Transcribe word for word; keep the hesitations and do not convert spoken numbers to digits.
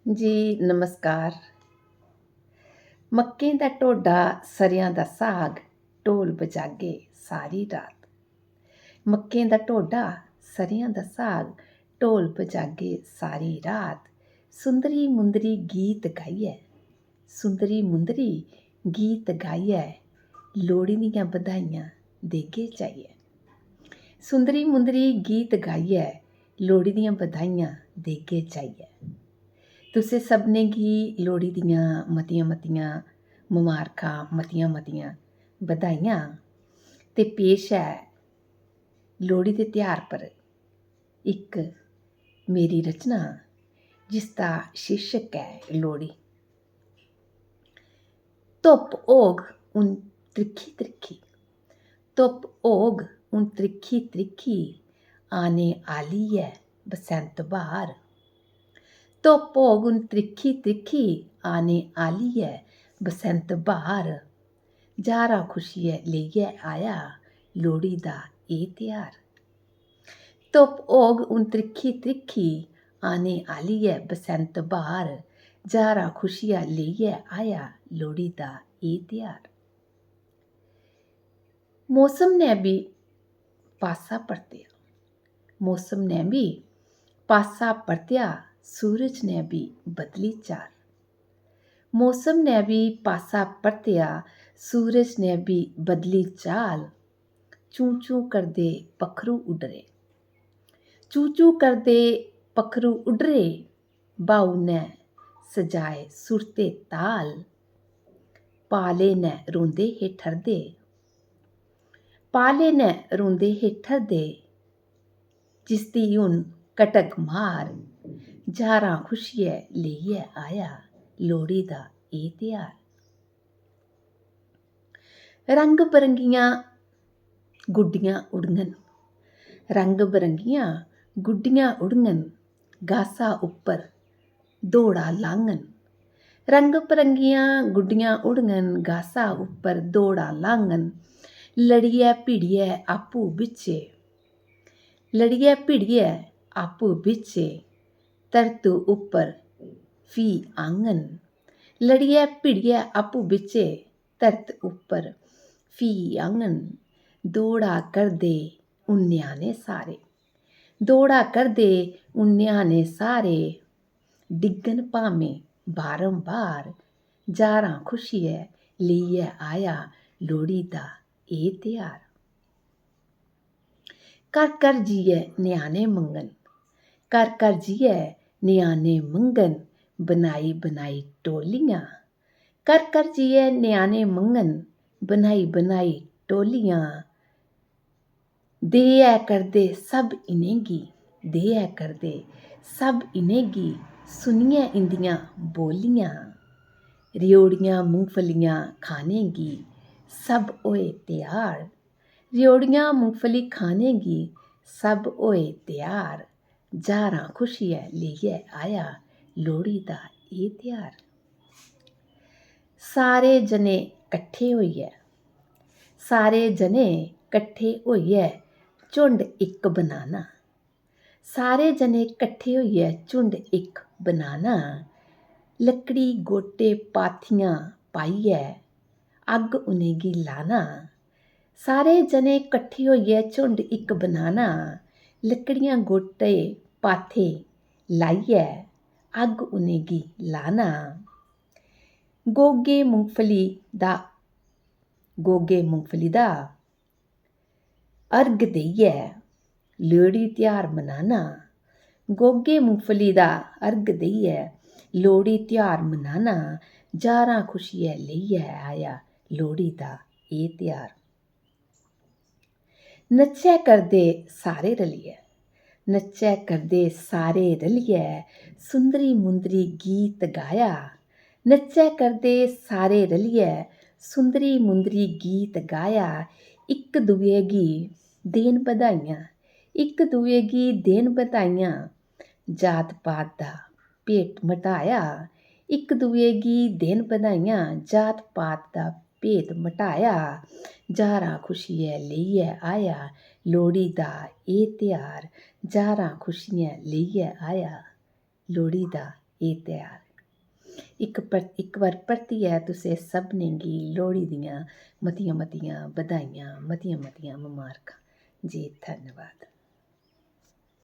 जी नमस्कार। मक्कें दा ढोडा, सरेआं दा साग, ढोल बजागे सारी रात। मक्कें दा ढोडा, सरेआं दा साग, ढोल बजागे सारी रात। सुंदरी मुंदरी गीत गाइयै, सुंदरी मुंदरी गीत गाइयै, लोह्ड़ी दियां बधाइयां देगे जाइयै। सुंदरी मुंदरी गीत गाइयै, लोह्ड़ी दियां बधाइयां देगे जाइयै। तुसें सभनें गी लोह्ड़ी दियां मतियां मतियां ममारखां, मतियां मतियां बधाइयां। ते पेश ऐ लोह्ड़ी दे ध्यार पर इक मेरी रचना, जिसदा शीर्षक ऐ लोह्ड़ी। धुप्प होग हून त्रिक्खी त्रिक्खी, धुप्प होग हून त्रिक्खी त्रिक्खी, आने आह्ली ऐ बसैंत ब्हार। धुप्प होग हून त्रिक्खी त्रिक्खी, आने आह्ली ऐ बसैंत ब्हार। जारां खुशियै लेइयै आया लोह्ड़ी दा एह् ध्यार। धुप्प होग हून त्रिक्खी त्रिक्खी, आने आह्ली ऐ बसैंत ब्हार। जारां खुशियां लेइयै आया लोह्ड़ी दा एह् ध्यार। मौसम ने बी पासा परतेआ, मौसम ने बी पासा परतेआ, सूरज ने बी बदली चाल। मौसम ने बी पासा परतेआ, सूरज ने बी बदली चाल। चूं चूं करदे पक्खरू उड्डरे, चूं चूं करदे पक्खरू उड्डरे, ब्हाऊ ने सजाए सुर ते ताल। पाले ने रोंदे हे ठरदे, पाले ने रोंदे हे ठरदे, जिसदी हून कटक मार। जारां खुशियै लेइयै आया लोह्ड़ी दा एह् ध्यार। रंग बरंगियां गुड्डियां उड़ङन, रंग बरंगियां गुड्डियां उड़ङन, गासा उप्पर दौड़ा लाङन। रंग बरंगियां गुड्डियां उड़ङन, गासा उप्पर दौड़ा लाङन। लड़ियै भिड़ियै आपूं बिच्चे, लड़ियै भिड़ियै आपूं बिच्चे, धरतू उप्पर फ्ही आङन। लड़ियै भिड़ियै आपूं बिच्चे, धरत उप्पर फ्ही आङन। दौड़ा करदे हून ञ्याणे सारे, दौड़ा करदे हून ञ्याणे सारे। डिग्गन भामें बारंबार, जारां खुशियै लेइयै आया लोह्ड़ी दा एह् ध्यार। घर घर जाइयै ञ्याणे मंगन, घर घर जाइयै ञ्याणे मंगन, बनाई बनाई टोलियां। घर घर जाइयै ञ्याणे मंगन, बनाई बनाई टोलियां। देयै करदे सब इ'नेंगी, देयै करदे सब इ'नेंगी, सुनियै इं'दियां बोलियां। रेओड़ियां मुंगफलियां खाने गी सब होए त्यार, रेओड़ियां मुंगफली खाने गी सब होए त्यार। जारां खुशियै लेइयै आया लोह्ड़ी दा एह् ध्यार। सारे जने कट्ठे होइयै, सारे जने कट्ठे होइयै झुंड इक बनाना। सारे जने कट्ठे होइयै झुंड इक बनाना। लकड़ी गोटे पाथियां पाइयै अग्ग उ'नेंगी लाना। सारे जने कट्ठे होइयै झुंड इक बनाना। लकड़ियां गोटे पाथे लाइयै अग्ग उ'नेंगी लाना। गोगे मुंगफली दा, गोगे मुंगफली दा अर्घ देइयै लोह्ड़ी ध्यार मनाना। गोगे मुंगफली दा अर्घ देइयै लोह्ड़ी ध्यार मनाना। जारां खुशियै लेइयै आया लोह्ड़ी दा एह् ध्यार। नच्चै करदे सारे रलियै, नच्चै करदे सारे रलियै, सुंदरी मुंदरी गीत गाया। नच्चै करदे सारे रलियै, सुंदरी मुंदरी गीत गाया। इक दुए गी देन बधाइयां, इक दुए गी देन बधाइयां। जात पात दा भेत मटाया, इक दुए गी देन बधाइयां। जात पात दा भेत मटाया। जारां खुशियै लेइयै आया लोह्ड़ी दा एह् ध्यार। जारां खुशियै लेइयै आया लोह्ड़ी दा एह् ध्यार। इक पर-, इक बार परतियै तुसें सभनें गी लोह्ड़ी दियां मतियां मतियां बधाइयां, मतियां मतियां ममारखां। जी, धन्नवाद।